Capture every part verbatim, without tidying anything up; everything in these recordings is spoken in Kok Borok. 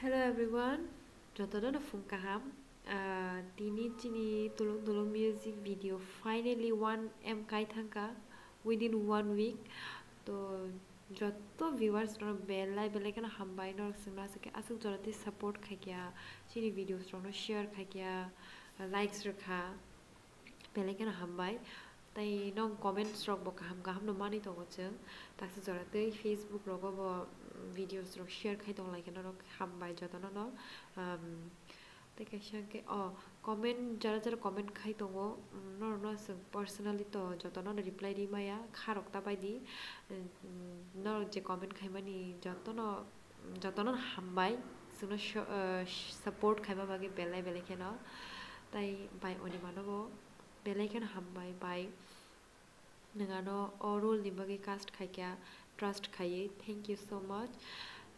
Hello everyone, jotono no phung kaham. Ah, tini chini tulung tulung music video finally one M kai thangka within one week. To joto viewers no belai belai kheno hambai, norok chwngno aswk khe aswk jora tei support khaikya, chini videos rokno share khaikya, likes rwkha. Belai kheno hambai. Tei nong comments rok bo kaham kaham no manwi tongo chwng. Taksa jora tei Facebook rogo bo, mm, videos rok share khai tong lai khe norok hambai jotono no. Um, tei kaisa hwnkhe, oh, comment jara jara comment khai tongo, mm, norok no chwng personally to jotono no reply ri maya, kha rok ta bai di. Mm, norok je comment khaimani jotono, jotono hambai. Chwngno so-, uh, support khaima bagwi belai belai kheno. Tei bai oni mano bo. Belai kheno hambai bai. Nwng ano o role ni bagwi cast khaikha, trust khaiwi. Thank you so much.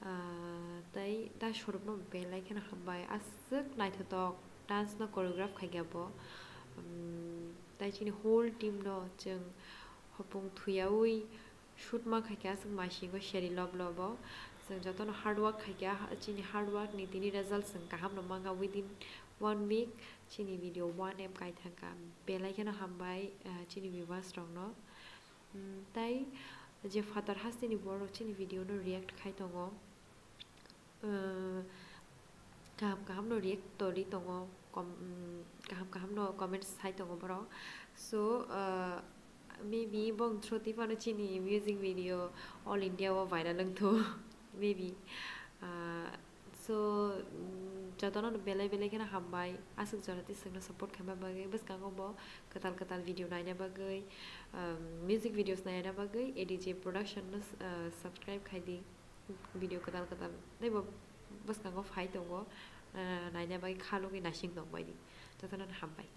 Ah, tei da Swarup no belai kheno hambai. Aswk naithotok dance no choreograph khaikha bo. Um, tei chini whole team no chwng hopung thuyaui shoot ma khaikha, aswk maisingo seri lob lobo. Chwng jotono hard work khaikha, ha-, chini hard work ni tini result chwng kaham no mankha within one week. Chini video one M kai thangkha. Belai kheno hambai, ah, chini viewers rokno. Mm, tei je phatar hasteni borok chini video no react khai tongo. Ah, kaham kaham no react tori tongo, com-, mm, kaham kaham no comments sai tongo borok. So, ah, maybe bong through tei phano chini music video all India o viral wngthu. Maybe. Ah, so, mm, jotono no belai belai kheno hambai, aswk jora tei chwngno support khaima bagwi. Bwskango bo kwtal kwtal video naina bagwi, um, music videos naina bagwi A D J Production no, uh, subscribe khai di. Video kwtal kwtal tei bo bwskango phai tongo, uh, naina bagwi kha logwi naising tong bai di. Jotono no hambai.